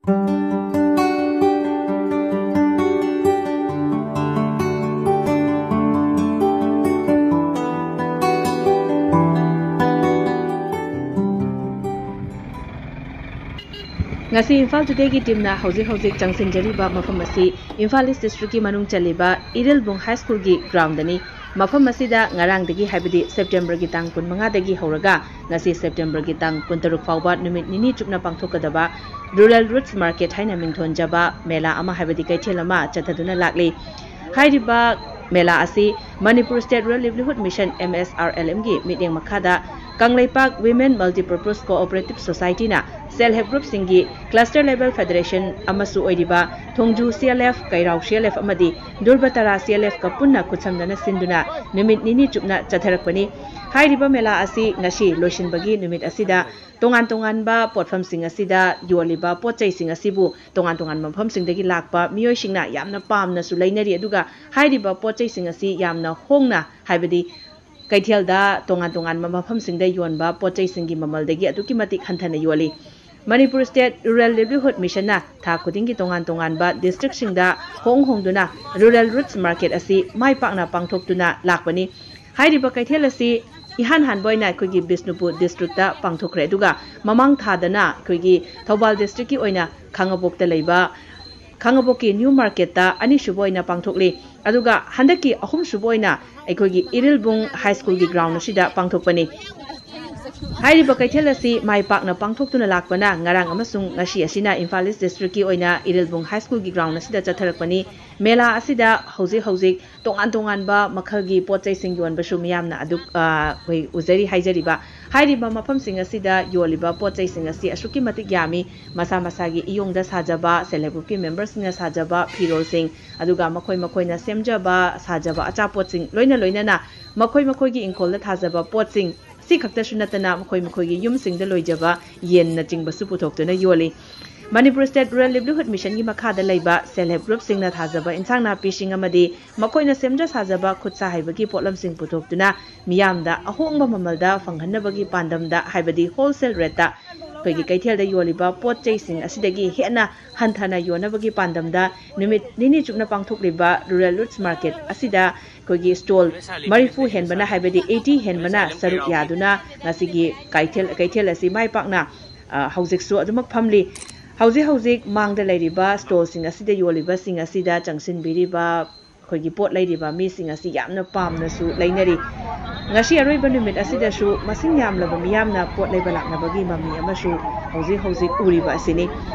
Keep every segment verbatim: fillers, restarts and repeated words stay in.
ꯉꯁꯤ ꯏꯝꯐꯥꯜ ꯇꯨꯗꯦꯒꯤ ꯇꯤꯝꯅ ꯍꯧꯖꯤꯛ ꯍꯧꯖꯤꯛ ꯆꯪꯁꯤꯟꯖꯔꯤꯕ ꯃꯐꯝ ꯑꯁꯤ ꯏꯝꯐꯥꯜ ꯏꯁ ꯗꯤꯁꯇ꯭ꯔꯤꯛꯀꯤ ꯃꯅꯨꯡ ꯆꯜꯂꯤꯕ ꯏꯔꯤꯜꯕꯨꯡ ꯍꯥꯏ ꯁ꯭ꯀꯨꯜꯒꯤ ꯒ꯭ꯔꯥꯎꯟꯗꯅꯤ꯫ ꯃꯐꯝ ꯑꯁꯤꯗ ꯉꯔꯥꯡꯗꯒꯤ, ꯍꯥꯏꯕꯗꯤ ꯁꯦꯞꯇꯦꯝꯕꯔꯒꯤ ꯇꯥꯡ ꯀꯨꯟꯃꯉꯥꯗꯒꯤ ꯍꯧꯔꯒ ꯉꯁꯤ ꯁꯦꯞꯇꯦꯝꯕꯔꯒꯤ ꯇꯥꯡ ꯀꯨꯟꯇꯔꯨꯛ ꯐꯥꯎꯕ ꯅꯨꯃꯤꯠ ꯅꯤꯅꯤ ꯆꯨꯞꯅ ꯄꯥꯡꯊꯣꯛꯀꯗꯕ ꯔꯨꯔꯦꯜ ꯔꯨꯠꯁ ꯃꯥꯔꯀꯦꯠ ꯍꯥꯏꯅ ꯃꯤꯡꯊꯣꯟꯖꯕ ꯃꯦꯂꯥ ꯑꯃ, ꯍꯥꯏꯕꯗꯤ ꯀꯩꯊꯦꯜ ꯑꯃ ꯆꯠꯊꯗꯨꯅ ꯂꯥꯛꯂꯤ꯫ ꯍꯥꯏꯔꯤꯕ ꯃꯦꯂꯥ ꯑꯁꯤ Manipur state rural livelihood mission, M S R L ꯑꯦꯝꯒꯤ ꯃꯤꯠꯌꯦꯡ ꯃꯈꯥꯗ ꯀꯪꯂꯩꯄꯥꯛ ꯋꯤꯃꯦꯟ ꯃꯜꯇꯤꯄꯔꯄꯁ ꯀꯣꯑꯣꯄꯔꯦꯇꯤꯚ ꯁꯣꯁꯥꯏꯇꯤꯅ ꯁꯦꯜꯐ ꯍꯦꯜꯞ ꯒ꯭ꯔꯨꯞꯁꯤꯡꯒꯤ ꯀ꯭ꯂꯁꯇꯔ ꯂꯦꯚꯦꯜ ꯐꯦꯗꯔꯦꯁꯟ ꯑꯃꯁꯨ ꯑꯣꯏꯔꯤꯕ ꯊꯣꯡꯖꯨ C L F, ꯀꯩꯔꯥꯎ C L F ꯑꯃꯗꯤ ꯗꯨꯔꯕꯇꯥꯔꯥ ꯁꯤ ꯑꯦꯜ ꯑꯦꯐꯀ ꯄꯨꯟꯅ ꯈꯨꯠꯁꯝꯅꯅ ꯁꯤꯟꯗꯨꯅ ꯅꯨꯃꯤꯠ ꯅꯤꯅꯤ ꯆꯨꯞꯅ ꯆꯠꯊꯔꯛꯄꯅꯤ꯫ ꯍꯥꯏꯔꯤꯕ ꯃꯦꯂꯥ ꯑꯁꯤ ꯉꯁꯤ ꯂꯣꯏꯁꯤꯟꯕꯒꯤ ꯅꯨꯃꯤꯠ ꯑꯁꯤꯗ ꯇꯣꯉꯥꯟ ꯇꯣꯉꯥꯟꯕ ꯄꯣꯠꯐꯝꯁꯤꯡ ꯑꯁꯤꯗ ꯌꯣꯜꯂꯤꯕ ꯄꯣꯠ ꯆꯩꯁꯤꯡ ꯑꯁꯤꯕꯨ ꯇꯣꯉꯥꯟ ꯇꯣꯉꯥꯟꯕ ꯃꯐꯝꯁꯤꯡꯗꯒꯤ ꯂꯥꯛꯄ ꯃꯤꯑꯣꯏꯁꯤꯡꯅ ꯌꯥꯝꯅ ꯄꯥꯝꯅꯁꯨ ꯂꯩꯅꯔꯤ꯫ ꯑꯗꯨꯒ ꯍꯥꯏꯔꯤꯕ ꯄꯣꯠ ꯆꯩꯁꯤꯡ ꯑꯁꯤ ꯌꯥꯝꯅ ꯍꯣꯡꯅ, ꯍꯥꯏꯕꯗꯤ ꯀꯩꯊꯦꯜꯗ ꯇꯣꯉꯥꯟ ꯇꯣꯉꯥꯟꯕ ꯃꯐꯝꯁꯤꯡꯗ ꯌꯣꯟꯕ ꯄꯣꯠ ꯆꯩꯁꯤꯡꯒꯤ ꯃꯃꯜꯗꯒꯤ ꯑꯗꯨꯛꯀꯤ ꯃꯇꯤꯛ ꯍꯟꯊꯅ ꯌꯣꯜꯂꯤ꯫ ꯃꯅꯤꯄꯨꯔ ꯁ꯭ꯇꯦꯠ ꯔꯨꯔꯦꯜ ꯂꯤꯚꯂꯤꯍꯨꯗ ꯃꯤꯁꯟꯅ ꯊꯥ ꯈꯨꯗꯤꯡꯒꯤ ꯇꯣꯉꯥꯟ ꯇꯣꯉꯥꯟꯕ ꯗꯤꯁꯇ꯭ꯔꯤꯛꯁꯤꯡꯗ ꯍꯣꯡ ꯍꯣꯡꯗꯨꯅ ꯔꯨꯔꯦꯜ ꯔꯨꯠꯁ ꯃꯥꯔꯀꯦꯠ ꯑꯁꯤ ꯃꯥꯏ ꯄꯥꯛꯅ ꯄꯥꯡꯊꯣꯛꯇꯨꯅ ꯂꯥꯛꯄꯅꯤ꯫ ꯍꯥꯏꯔꯤꯕ ꯀꯩꯊꯦꯜ ꯑꯁꯤ ꯏꯍꯥꯟ ꯍꯥꯟꯕ ꯑꯣꯏꯅ ꯑꯩꯈꯣꯏꯒꯤ ꯕꯤꯁꯅꯨꯄꯨꯔ ꯗꯤꯁꯇ꯭ꯔꯤꯛꯇ ꯄꯥꯡꯊꯣꯛꯈ꯭ꯔꯦ, ꯑꯗꯨꯒ ꯃꯃꯥꯡ ꯊꯥꯗꯅ ꯑꯩꯈꯣꯏꯒꯤ ꯊꯧꯕꯥꯜ ꯗꯤꯁꯇ꯭ꯔꯤꯛꯀꯤ ꯑꯣꯏꯅ ꯈꯥꯉꯕꯣꯛꯇ ꯂꯩꯕ ꯈꯥꯉꯕꯣꯛꯀꯤ ꯅ꯭ꯌꯨ ꯃꯥꯔꯀꯦꯠꯇ ꯑꯅꯤꯁꯨꯕ ꯑꯣꯏꯅ ꯄꯥꯡꯊꯣꯛꯂꯤ꯫ ꯑꯗꯨꯒ ꯍꯟꯗꯛꯀꯤ ꯑꯍꯨꯝꯁꯨꯕ ꯑꯣꯏꯅ ꯑꯩꯈꯣꯏꯒꯤ ꯏꯔꯤꯜꯕꯨꯡ ꯍꯥꯏ ꯁ꯭ꯀꯨꯜꯒꯤ ꯒ꯭ꯔꯥꯎꯟ ꯑꯁꯤꯗ ꯄꯥꯡꯊꯣꯛꯄꯅꯤ꯫ ꯍꯥꯏꯔꯤꯕ ꯀꯩꯊꯦꯜ ꯑꯁꯤ ꯃꯥꯏ ꯄꯥꯛꯅ ꯄꯥꯡꯊꯣꯛꯇꯨꯅ ꯂꯥꯛꯄꯅ ꯉꯔꯥꯡ ꯑꯃꯁꯨꯡ ꯉꯁꯤ ꯑꯁꯤꯅ ꯏꯝꯐꯥꯜ ꯏꯁ ꯗꯤꯁꯇ꯭ꯔꯤꯛꯀꯤ ꯑꯣꯏꯅ ꯏꯔꯤꯜꯕꯨꯡ ꯍꯥꯏ ꯁ꯭ꯀꯨꯜꯒꯤ ꯒ꯭ꯔꯥꯎꯟ ꯑꯁꯤꯗ ꯆꯠꯊꯔꯛꯄꯅꯤ꯫ ꯃꯦꯂꯥ ꯑꯁꯤꯗ ꯍꯧꯖꯤꯛ ꯍꯧꯖꯤꯛ ꯇꯣꯉꯥꯟ ꯇꯣꯉꯥꯟꯕ ꯃꯈꯜꯒꯤ ꯄꯣꯠ ꯆꯩꯁꯤꯡ ꯌꯣꯟꯕꯁꯨ ꯃꯤꯌꯥꯝꯅ ꯑꯗꯨꯛ, ꯑ, ꯑꯩꯈꯣꯏ ꯎꯖꯔꯤ ꯍꯥꯏꯖꯔꯤꯕ꯫ ꯍꯥꯏꯔꯤꯕ ꯃꯐꯝꯁꯤꯡ ꯑꯁꯤꯗ ꯌꯣꯜꯂꯤꯕ ꯄꯣꯠ ꯆꯩꯁꯤꯡ ꯑꯁꯤ ꯑꯁꯨꯛꯀꯤ ꯃꯇꯤꯛ ꯌꯥꯝꯃꯤ꯫ ꯃꯁꯥ ꯃꯁꯥꯒꯤ ꯏꯌꯣꯡꯗ ꯁꯥꯖꯕ, ꯁꯦꯜꯐ ꯍꯦꯜꯞ ꯒ꯭ꯔꯨꯞꯀꯤ ꯃꯦꯝꯕꯔꯁꯤꯡꯅ ꯁꯥꯖꯕ ꯐꯤꯔꯣꯜꯁꯤꯡ, ꯑꯗꯨꯒ ꯃꯈꯣꯏ ꯃꯈꯣꯏꯅ ꯁꯦꯝꯖꯕ ꯁꯥꯖꯕ ꯑꯆꯥꯄꯣꯠꯁꯤꯡ, ꯂꯣꯏꯅ ꯂꯣꯏꯅꯅ ꯃꯈꯣꯏ ꯃꯈꯣꯏꯒꯤ ꯏꯪꯈꯣꯜꯗ ꯊꯥꯖꯕ ꯄꯣꯠꯁꯤꯡ, ꯁꯤ ꯈꯛꯇꯁꯨ ꯅꯠꯇꯅ ꯃꯈꯣꯏ ꯃꯈꯣꯏꯒꯤ ꯌꯨꯝꯁꯤꯡꯗ ꯂꯣꯏꯖꯕ ꯌꯦꯟꯅꯆꯤꯡꯕꯁꯨ ꯄꯨꯊꯣꯛꯇꯨꯅ ꯌꯣꯜꯂꯤ꯫ ꯃꯅꯤꯄꯨꯔ ꯁ꯭ꯇꯦꯠ ꯔꯨꯔꯦꯜ ꯂꯤꯚꯂꯤꯍꯨꯗ ꯃꯤꯁꯟꯒꯤ ꯃꯈꯥꯗ ꯂꯩꯕ ꯁꯦꯜꯐ ꯍꯦꯜꯞ ꯒ꯭ꯔꯨꯞꯁꯤꯡꯅ ꯊꯥꯖꯕ ꯏꯟꯁꯥꯡ ꯅꯥꯄꯤꯁꯤꯡ ꯑꯃꯗꯤ ꯃꯈꯣꯏꯅ ꯁꯦꯝꯖ ꯁꯥꯖꯕ ꯈꯨꯠ ꯁꯥ ꯍꯩꯕꯒꯤ ꯄꯣꯠꯂꯝꯁꯤꯡ ꯄꯨꯊꯣꯛꯇꯨꯅ ꯃꯤꯌꯥꯝꯗ ꯑꯍꯣꯡꯕ ꯃꯃꯜꯗ ꯐꯪꯍꯟꯅꯕꯒꯤ ꯄꯥꯟꯗꯝꯗ, ꯍꯥꯏꯕꯗꯤ ꯍꯣꯜꯁꯦꯜ ꯔꯦꯠꯇ ꯑꯩꯈꯣꯏꯒꯤ ꯀꯩꯊꯦꯜꯗ ꯌꯣꯜꯂꯤꯕ ꯄꯣꯠ ꯆꯩꯁꯤꯡ ꯑꯁꯤꯗꯒꯤ ꯍꯦꯟꯅ ꯍꯟꯊꯅ ꯌꯣꯟꯅꯕꯒꯤ ꯄꯥꯟꯗꯝꯗ ꯅꯨꯃꯤꯠ ꯅꯤꯅꯤ ꯆꯨꯞꯅ ꯄꯥꯡꯊꯣꯛꯂꯤꯕ Rural Roots Market ꯑꯁꯤꯗ ꯑꯩꯈꯣꯏꯒꯤ stall ꯃꯔꯤꯐꯨ ꯍꯦꯟꯕꯅ, ꯍꯥꯏꯕꯗꯤ eighty ꯍꯦꯟꯕꯅ ꯁꯔꯨꯛ ꯌꯥꯗꯨꯅ ꯉꯁꯤꯒꯤ ꯀꯩꯊꯦꯜ, ꯀꯩꯊꯦꯜ ꯑꯁꯤ ꯃꯥꯏ ꯄꯥꯛꯅ, ꯑ, ꯍꯧꯖꯤꯛꯁꯨ ꯑꯗꯨꯃꯛ ꯐꯝꯂꯤ꯫ ꯍꯧꯖꯤꯛ ꯍꯧꯖꯤꯛ ꯃꯥꯡꯗ ꯂꯩꯔꯤꯕ stallꯁꯤꯡ ꯑꯁꯤꯗ ꯌꯣꯜꯂꯤꯕꯁꯤꯡ ꯑꯁꯤꯗ ꯆꯪꯁꯤꯟꯕꯤꯔꯤꯕ ꯑꯩꯈꯣꯏꯒꯤ ꯄꯣꯠ ꯂꯩꯔꯤꯕ ꯃꯤꯁꯤꯡ ꯑꯁꯤ ꯌꯥꯝꯅ ꯄꯥꯝꯅꯁꯨ ꯂꯩꯅꯔꯤ꯫ ꯉꯁꯤ ꯑꯔꯣꯏꯕ ꯅꯨꯃꯤꯠ ꯑꯁꯤꯗꯁꯨ ꯃꯁꯤꯡ ꯌꯥꯝꯂꯕ ꯃꯤꯌꯥꯝꯅ ꯄꯣꯠ ꯂꯩꯕ ꯂꯥꯛꯅꯕꯒꯤ ꯃꯃꯤ ꯑꯃꯁꯨ ꯍꯧꯖꯤꯛ ꯍꯧꯖꯤꯛ ꯎꯔꯤꯕ ꯑꯁꯤꯅꯤ꯫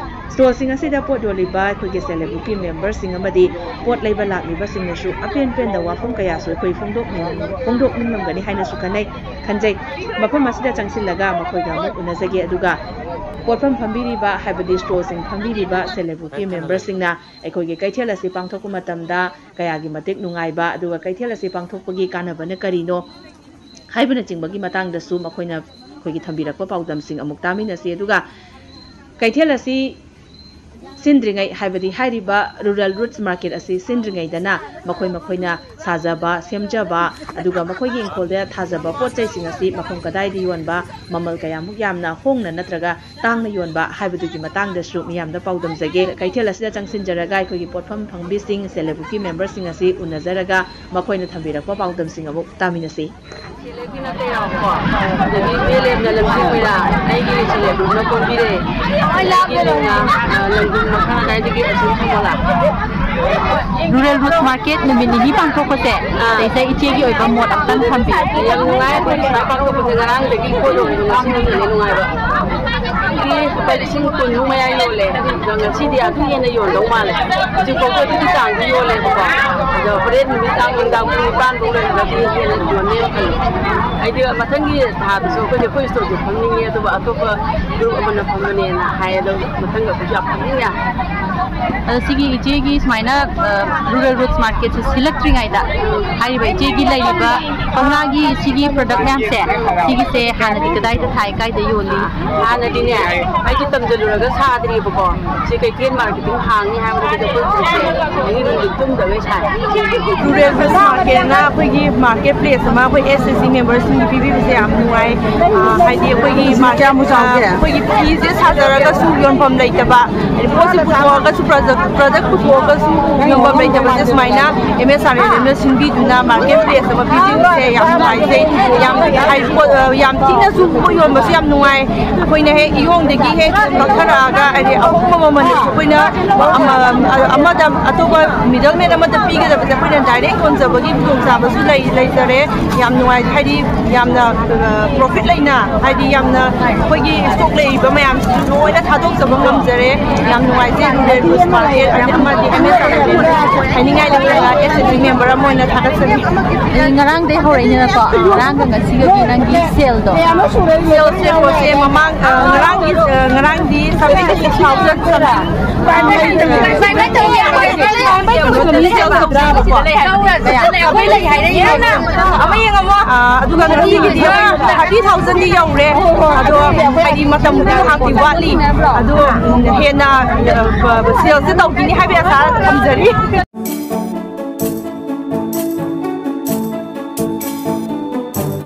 Stallꯁꯤꯡ ꯑꯁꯤꯗ ꯄꯣꯠ ꯌꯣꯜꯂꯤꯕ ꯑꯩꯈꯣꯏꯒꯤ Self Help Groupꯀꯤ memberꯁꯤꯡ ꯑꯃꯗꯤ ꯄꯣꯠ ꯂꯩꯕ ꯂꯥꯛꯂꯤꯕꯁꯤꯡꯅꯁꯨ ꯑꯄꯦꯟ ꯄꯦꯟꯗ ꯋꯥꯐꯝ ꯀꯌꯥꯁꯨ ꯑꯩꯈꯣꯏ ꯐꯣꯡꯗꯣꯛꯅꯤꯡ-, ꯐꯣꯡꯗꯣꯛꯅꯤꯡꯂꯝꯒꯅꯤ ꯍꯥꯏꯅꯁꯨ ꯈꯟꯅꯩ, ꯈꯟꯖꯩ꯫ ꯃꯐꯝ ꯑꯁꯤꯗ ꯆꯪꯁꯤꯜꯂꯒ ꯃꯈꯣꯏꯒ ꯑꯃꯨꯛ ꯎꯅꯖꯒꯦ, ꯑꯗꯨꯒ ꯄꯣꯠꯐꯝ ꯐꯝꯕꯤꯔꯤꯕ, ꯍꯥꯏꯕꯗꯤ stallꯁꯤꯡ ꯐꯝꯕꯤꯔꯤꯕ Self Help Groupꯀꯤ memberꯁꯤꯡꯅ ꯑꯩꯈꯣꯏꯒꯤ ꯀꯩꯊꯦꯜ ꯑꯁꯤ ꯄꯥꯡꯊꯣꯛꯄ ꯃꯇꯝꯗ ꯀꯌꯥꯒꯤ ꯃꯇꯤꯛ ꯅꯨꯡꯉꯥꯏꯕ, ꯑꯗꯨꯒ ꯀꯩꯊꯦꯜ ꯑꯁꯤ ꯄꯥꯡꯊꯣꯛꯄꯒꯤ ꯀꯥꯟꯅꯕꯅ ꯀꯔꯤꯅꯣ ꯍꯥꯏꯕꯅꯆꯤꯡꯕꯒꯤ ꯃꯇꯥꯡꯗꯁꯨ ꯃꯈꯣꯏꯅ ꯑꯩꯈꯣꯏꯒꯤ ꯊꯝꯕꯤꯔꯛꯄ ꯄꯥꯎꯗꯝꯁꯤꯡ ꯑꯃꯨꯛ ꯇꯥꯃꯤꯟꯅꯁꯤ꯫ ꯑꯗꯨꯒ ꯀꯩꯊꯦꯜ ꯑꯁꯤ ꯁꯤꯟꯗ꯭ꯔꯤꯉꯩ, ꯍꯥꯏꯕꯗꯤ ꯍꯥꯏꯔꯤꯕ Rural Roots Market ꯑꯁꯤ ꯁꯤꯟꯗ꯭ꯔꯤꯉꯩꯗꯅ ꯃꯈꯣꯏ ꯃꯈꯣꯏꯅ ꯁꯥꯖꯕ, ꯁꯦꯝꯖꯕ, ꯑꯗꯨꯒ ꯃꯈꯣꯏꯒꯤ ꯏꯪꯈꯣꯜꯗ ꯊꯥꯖꯕ ꯄꯣꯠ ꯆꯩꯁꯤꯡ ꯑꯁꯤ ꯃꯐꯝ ꯀꯗꯥꯏꯗ ꯌꯣꯟꯕ, ꯃꯃꯜ ꯀꯌꯥꯃꯨꯛ ꯌꯥꯝꯅ ꯍꯣꯡꯅ ꯅꯠꯇ꯭ꯔꯒ ꯇꯥꯡꯅ ꯌꯣꯟꯕ ꯍꯥꯏꯕꯗꯨꯒꯤ ꯃꯇꯥꯡꯗꯁꯨ ꯃꯤꯌꯥꯝꯗ ꯄꯥꯎꯗꯝꯖꯒꯦ꯫ ꯀꯩꯊꯦꯜ ꯑꯁꯤꯗ ꯆꯪꯁꯤꯟꯖꯔꯒ ꯑꯩꯈꯣꯏꯒꯤ ꯄꯣꯠꯐꯝ ꯐꯝꯕꯤꯁꯤꯡ, Self Help Groupꯀꯤ memberꯁꯤꯡ ꯑꯁꯤ ꯎꯅꯖꯔꯒ ꯃꯈꯣꯏꯅ ꯊꯝꯕꯤꯔꯛꯄ ꯄꯥꯎꯗꯝꯁꯤꯡ ꯑꯃꯨꯛ ꯇꯥꯃꯤꯟꯅꯁꯤ꯫ ꯁꯦꯂꯦꯕꯤꯅ ꯀꯌꯥꯀꯣ? ꯑꯗꯒꯤ ꯃꯦꯂꯦꯝꯅ ꯂꯝꯖꯤꯡꯕꯤꯔꯥ? ꯑꯩꯒꯤ ꯁꯦꯂꯦꯕꯤꯅ ꯀꯣꯟꯕꯤꯔꯦ꯫ ꯑꯗꯒꯤ ꯅꯪꯅ, ꯑ, ꯂꯪꯒꯨꯝ ꯃꯈꯥ ꯑꯗꯥꯏꯗꯒꯤ ꯑꯁꯨꯝ ꯊꯝꯃꯣꯂꯥ? Rural Roots Market ꯅꯨꯃꯤꯠ ꯅꯤꯅꯤ ꯄꯥꯡꯊꯣꯛꯄꯁꯦ, ꯑꯥ꯫ ꯁꯤꯗꯩꯁꯤꯗ ꯏꯆꯦꯒꯤ ꯑꯣꯏꯕ ꯃꯣꯠ ꯑꯝꯇꯪ ꯊꯝꯕꯤꯌꯨ꯫ ꯌꯥꯝ ꯅꯨꯡꯉꯥꯏ ꯑꯩꯈꯣꯏꯒꯤ ꯁꯨꯃꯥꯏꯅ ꯄꯥꯡꯊꯣꯛꯄꯁꯦ, ꯉꯔꯥꯡꯗꯒꯤ ꯄꯣꯠ ꯌꯣꯟꯕꯗꯣ ꯉꯁꯤ ꯅꯨꯃꯤꯠꯅꯤ ꯅꯨꯡꯉꯥꯏꯕ꯫ ꯁꯤ ꯂꯨꯄꯥ ꯂꯤꯁꯤꯡ ꯀꯨꯟꯃꯨꯛ ꯃꯌꯥ ꯌꯣꯜꯂꯦ꯫ ꯑꯗꯣ ꯉꯁꯤꯗꯤ ꯑꯗꯨ ꯍꯦꯟꯅ ꯌꯣꯟꯗꯧ ꯃꯥꯜꯂꯦ꯫ ꯍꯧꯖꯤꯛꯐꯥꯎꯗ ꯑꯗꯨꯒꯤ ꯆꯥꯡꯗꯤ ꯌꯣꯜꯂꯦꯕꯀꯣ꯫ ꯑꯗꯣ ꯍꯣꯔꯦꯟ ꯅꯨꯃꯤꯗꯥꯡ, ꯅꯨꯡꯗꯥꯡ ꯄꯨꯡ ꯅꯤꯄꯥꯟ ꯐꯥꯎ ꯂꯩꯔꯒꯗꯤ ꯍꯦꯟꯅ ꯌꯣꯟꯅꯦꯅ ꯈꯜꯂꯦ꯫ ꯑꯩꯗꯤ ꯃꯊꯪꯒꯤ ꯊꯥꯗꯁꯨ ꯑꯩꯈꯣꯏꯁꯦ ꯑꯩꯈꯣꯏ storeꯁꯦ ꯐꯝꯅꯤꯡꯉꯦ, ꯑꯗꯨꯒ ꯑꯇꯣꯞꯄ group ꯑꯃꯅ ꯐꯝꯕꯅꯦꯅ ꯍꯥꯏ, ꯑꯗꯣ ꯃꯊꯪꯗ ꯑꯩꯈꯣꯏꯁꯨ ꯌꯥꯝ ꯐꯝꯅꯤꯡꯉꯦ꯫ ꯑꯗꯣ ꯁꯤꯒꯤ ꯏꯆꯦꯒꯤ ꯁꯨꯃꯥꯏꯅ, ꯑ, Rural Roots Marketꯁꯦ ꯁꯤꯜꯂꯛꯇ꯭ꯔꯤꯉꯩꯗ ꯍꯥꯏꯔꯤꯕ ꯏꯆꯦꯒꯤ ꯂꯩꯔꯤꯕ ꯀꯧꯅꯥꯒꯤ ꯁꯤꯒꯤ product ꯃꯌꯥꯝꯁꯦ, ꯁꯤꯒꯤꯁꯦ ꯍꯥꯟꯅꯗꯤ ꯀꯗꯥꯏꯗ ꯊꯥꯏ, ꯀꯥꯏꯗ ꯌꯣꯜꯂꯤ? ꯍꯥꯟꯅꯗꯤꯅꯦ, ꯑꯩꯗꯤ ꯇꯝꯁꯤꯜꯂꯨꯔꯒ ꯁꯥꯗ꯭ꯔꯤꯕꯀꯣ꯫ ꯁꯤ ꯀꯩꯊꯦꯜ ꯃꯥꯔꯀꯦꯇꯤꯡ ꯍꯥꯡꯅꯤ ꯍꯥꯏꯕꯗ ꯑꯩꯈꯣꯏ ꯄꯣꯠ ꯆꯩꯁꯦ ꯑꯩꯒꯤ ꯅꯨꯡꯊꯤꯜ ꯇꯨꯝꯗꯕꯩ ꯁꯥꯏ꯫ ꯔꯨꯔꯦꯜ ꯒꯨꯗꯁ ꯃꯥꯔꯀꯦꯠꯅ ꯑꯩꯈꯣꯏꯒꯤ ꯃꯥꯔꯀꯦꯠ ꯄ꯭ꯂꯦꯁ ꯑꯃ ꯑꯩꯈꯣꯏ ꯑꯦꯁ ꯑꯦꯁ ꯖꯤ ꯃꯦꯝꯕꯔꯁꯤꯡꯒꯤ ꯄꯤꯕꯤꯕꯁꯦ ꯌꯥꯝ ꯅꯨꯡꯉꯥꯏ꯫ ꯑꯥ, ꯍꯥꯏꯗꯤ ꯑꯩꯈꯣꯏꯒꯤ ꯃꯥꯔꯀꯦꯠ, ꯑꯥ, ꯑꯩꯈꯣꯏꯒꯤ ꯐꯤꯁꯦ ꯁꯥꯖꯔꯒꯁꯨ ꯌꯣꯟꯐꯝ ꯂꯩꯇꯕ, ꯍꯥꯏꯗꯤ ꯄꯣꯠꯁꯦ ꯄꯨꯊꯣꯛꯑꯒꯁꯨ ꯄ꯭ꯔꯗꯛ, ꯄ꯭ꯔꯗꯛ ꯄꯨꯊꯣꯛꯑꯒꯁꯨ ꯌꯣꯟꯐꯝ ꯂꯩꯇꯕꯁꯦ ꯁꯨꯃꯥꯏꯅ ꯑꯦꯝ ꯑꯦꯁ ꯑꯥꯔ ꯑꯦꯜ ꯑꯦꯝꯅ ꯁꯤꯟꯕꯤꯗꯨꯅ ꯃꯥꯔꯀꯦꯠ ꯄ꯭ꯂꯦꯁ ꯑꯃ ꯄꯤꯕꯤꯕꯁꯦ ꯌꯥꯝ ꯅꯨꯡꯉꯥꯏꯖꯩ꯫ ꯌꯥꯝ, ꯍꯥꯏꯗꯤ, ꯄꯣꯠ, ꯑꯥ, ꯌꯥꯝ ꯊꯤꯅꯁꯨ ꯄꯣꯠ ꯌꯣꯟꯕꯁꯨ ꯌꯥꯝ ꯅꯨꯡꯉꯥꯏ꯫ ꯑꯩꯈꯣꯏꯅ ꯍꯦꯛ ꯏꯌꯣꯡꯗꯒꯤ ꯍꯦꯛ ꯀꯛꯊꯔꯛꯑꯒ, ꯍꯥꯏꯗꯤ, ꯑꯍꯣꯡꯕ ꯃꯃꯜꯗꯁꯨ ꯑꯩꯈꯣꯏꯅ ꯑꯃ-, ꯑꯃꯗ, ꯑꯇꯣꯞꯄ ꯃꯤꯗꯜ ꯃꯦꯟ ꯑꯃꯗ ꯄꯤꯒꯗꯕꯁꯦ ꯑꯩꯈꯣꯏꯅ ꯗꯥꯏꯔꯦꯛ ꯌꯣꯟꯖꯕꯒꯤ ꯈꯨꯗꯣꯡꯆꯥꯕꯁꯨ ꯂꯩ-, ꯂꯩꯖꯔꯦ꯫ ꯌꯥꯝ ꯅꯨꯡꯉꯥꯏ, ꯍꯥꯏꯗꯤ, ꯌꯥꯝꯅ, ꯑ, ꯄ꯭ꯔꯣꯐꯤꯠ ꯂꯩꯅ, ꯍꯥꯏꯗꯤ, ꯌꯥꯝꯅ ꯑꯩꯈꯣꯏꯒꯤ ꯁ꯭ꯇꯣꯛ ꯂꯩꯔꯤꯕ ꯃꯌꯥꯝꯁꯤꯁꯨ ꯂꯣꯏꯅ ꯊꯥꯗꯣꯛꯆꯕ ꯉꯝꯖꯔꯦ꯫ ꯌꯥꯝ ꯅꯨꯡꯉꯥꯏꯖꯩ꯫ ꯔꯨꯔꯦꯜ ꯒꯨꯗꯁ ꯃꯥꯔꯀꯦꯠ ꯑꯃꯗꯤ M S R L M ꯍꯥꯏꯅꯤꯡꯉꯥꯏ ꯂꯩꯇꯅ ꯑꯦꯁ ꯑꯦꯁ ꯖꯤ ꯃꯦꯝꯕꯔ ꯑꯃ ꯑꯣꯏꯅ ꯊꯥꯒꯠꯆꯔꯤ꯫ ꯑꯗꯨꯗꯤ ꯉꯔꯥꯡꯗꯩ ꯍꯧꯔꯛꯏꯅꯦꯅꯀꯣ, ꯉꯔꯥꯡꯒ ꯉꯁꯤꯒꯒꯤ ꯅꯪꯒꯤ ꯁꯦꯜꯗꯣ? ꯁꯦꯜꯁꯦ ꯄꯣꯠꯁꯦ ꯃꯃꯥꯡ, ꯑ, ꯉꯔꯥꯡꯒꯤ, ꯑ, ꯉꯔꯥꯡꯗꯤ seventy six thousand ꯆꯠꯂꯦ꯫ ꯑ, ꯑꯩꯈꯣꯏ ꯂꯩ ꯍꯥꯏꯔꯛꯏꯅꯦ꯫ ꯑꯃ ꯌꯦꯡꯉꯝꯃꯣ꯫ ꯑ, ꯑꯗꯨꯒ ꯉꯁꯤꯒꯤꯗꯤ thirty thousand ꯗꯤ ꯌꯧꯔꯦ꯫ ꯑꯗꯣ ꯍꯥꯏꯗꯤ ꯃꯇꯝ ꯉꯥꯏꯍꯥꯛꯇꯤ ꯋꯥꯠꯂꯤ꯫ ꯑꯗꯣ ꯍꯦꯟꯅ, ꯑ, ꯁꯦꯜꯁꯦ ꯇꯧꯈꯤꯅꯤ ꯍꯥꯏꯕꯒꯤ ꯑꯁꯥ ꯊꯝꯖꯔꯤ꯫